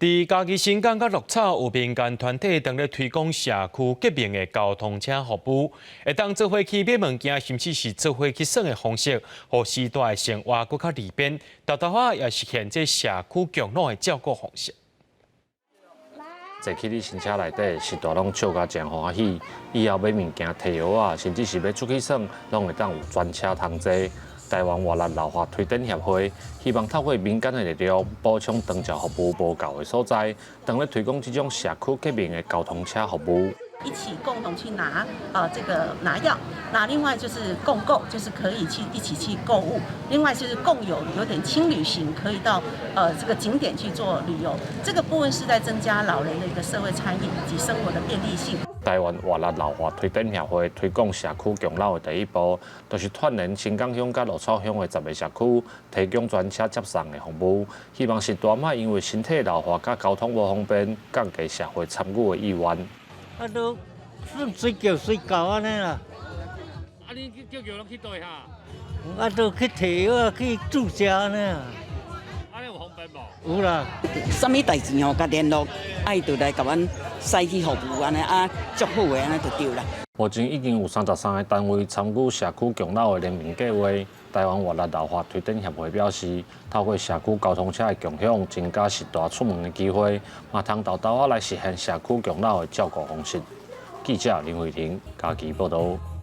佇嘉義新港佮鹿草有民間團體當咧推廣社區革命的交通車服務，會當做伙去買物件，甚至是做伙去耍的方式，予序大的生活閣較利便，沓沓仔也實現這社區共老的照顧方式。坐去你新車內底，序大攏笑甲誠歡喜。以後買物件、提藥仔，甚至是欲出去耍，攏會當有專車通坐。台灣活力老化推展協會希望透過民間的力量，補充長照服務無夠的所在，當咧推廣這種社區革命的交通車服務。一起共同去拿啊，這個拿藥。那另外就是共購，就是可以去一起去購物。另外就是共有，有點輕旅行，可以到這個景點去做旅遊。這個部分是在增加老人的一個社會參與以及生活的便利性。台灣活力老化推展協會推廣社區共老的第一步，就是串聯新港鄉佮鹿草鄉的10個社區，提供專車接送的服務。希望序大莫因為身體老化佮交通無方便，降低社會參與的意願。啊，都算隨叫隨到按呢啦。啊，你去叫叫攏去佗位哈？啊，都去提藥去注射按呢。按呢有方便無？有啦。啥物代誌吼，共聯絡，啊，伊就來共阮駛去服務按呢，啊，足好的按呢就對啦。目前已經有33個單位參與社區共老的聯盟計劃。台灣活力老化推展協會表示，透過社區交通車的共享，增加序大出門的機會，嘛通沓沓仔來實現社區共老的照顧方式。記者林慧婷嘉義報導。